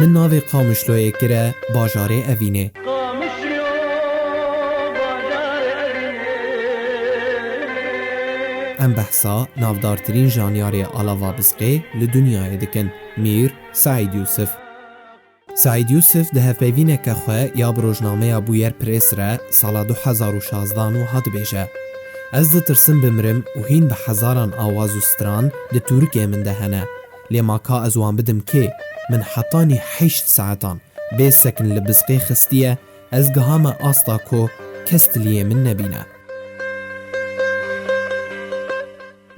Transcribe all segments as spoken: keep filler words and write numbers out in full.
Min navê Qamişloyê kire bajarê Evînê. Em behsa navdartirîn janyarê alava bizqê li dinyayê dikin, Mîr Seîd Yûsif. Seîd Yûsif di hevpeyvîneke xwe ya bi rojnameya Bûyer Press re sala du hezar û şazdan û hat dibêje, Ez ditirsim bimirim û hîn bi hezaran awaz û stran di tûrikê min de hene. Lê ma ka ez wan bidim kê? Min hetanî heşt saetan bê sekin li bizqê xistiye, ez gihame asta ku kes tiliyê min nebîne.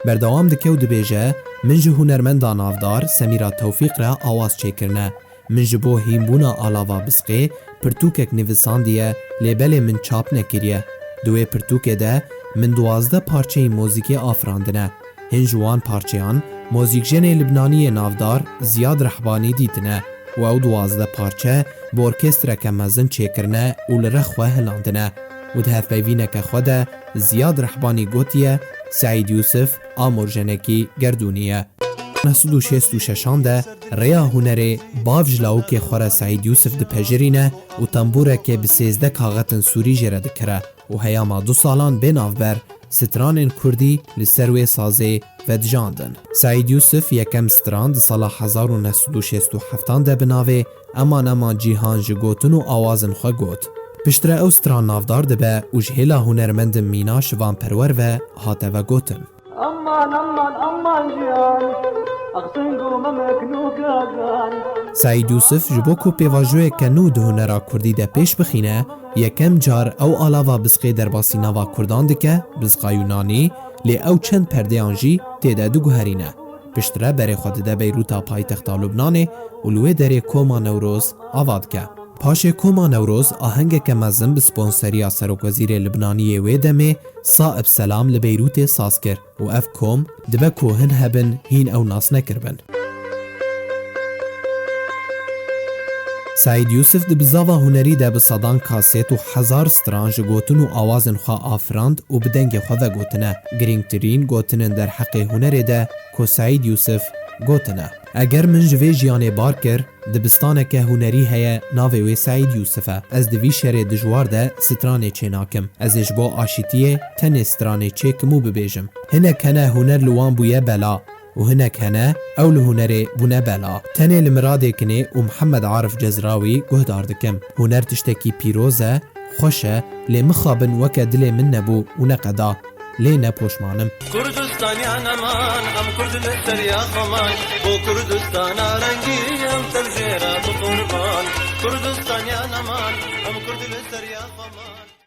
Berdewam dike û dibêje, Min ji hunermenda navdar Semîra Tewfîq re awaz çêkirine. Min ji bo hînbûna alava bizqê pirtûkek nivîsandiye, lê belê min çap nekiriye. Di wê pirtûkê de min duwazdeh parçeyên mozîkê afirandine. Hin ji wan parçeyan mozîkjenê Libnanî yê navdar Ziyad Rehbanî dîtine û ew duwazdeh parçe bi orkestreke mezin çêkirine û li rex xwe hilandine û di hevpeyvîneke xwe de Ziyad Rehbanî gotiye, Seîd Yûsif amorjenekî gerdûnî ye. Neh sed û şêst û şeşan de rêya hunerê bav ji lawikê xwe re Seîd Yûsif dipejirîne û tembûrekê bi sêzdeh kaxetin sûrî jê re dikire û heyama du salan bê navber stranên kurdî li ser wê sazê vedijandin. Seîd Yûsif yekem stran di sala hezar û neh sed û şêst û heftan de bi navê Eman Eman Cîhan ji gotin û awazin xwe got. Piştre ew stran navdar dibe û ji hêla hunermendin mîna Şivan Perwer ve hate vegotin. Aman, aman, aman cihan, axsing û memeknû gagan. Seîd Yûsif ji bo ku pêvajoyeke nû di hunera kurdî de pêş bixîne, yekem car ew alava bizqê derbasî nava kurdan dike, bizqa yûnanî, lê ew çend perdeyan jî tê de diguherîne. Piştre berê xwe dide Beyrûta paytexta Lubnanê û li wê derê koma Newroz ava dike. Paşê koma Newroz ahengeke mezin bi sponseriya serokwezîrê Libnanî yê wê demê Saib Selam li Beyrûtê saz kir û ev kom dibe ku hin hebin hîn ew nas nekiribin. Seîd Yûsif di bizava hunerî de bi sedan kasêt û hezar stran ji gotin û awazên xwe afirand û bi dengê xwe vegotine. Girîngtirîn gotinên derheqê hunerê de ku Seîd Yûsif gotine, Eger min ji vê jiyanê bar kir, dibistaneke hunerî heye, navê wê Seîd Yûsif e. Ez di vî şerê dijwar de stranê çênakim. Ez ê ji bo aşîtiyê tenê stranê çêkim û bibêjim. Hinek hene huner li wan bûye bela û hinek hene ew li hunerê bûne bela. Tenê li Miradê Kinê û Mihemed Arif Cezrawî guhdar dikim. Huner tiştekî pîroz e, xweş e, lê mixabin weke dilê min nebû û neqeda. Lê ne poşman im. Kurdistaniyan eman, em Kurd li ser ya xweman. Bo Kurdistana rengî em tev jê re biqurban. Kurdistaniyan eman, em Kurd li ser ya xweman.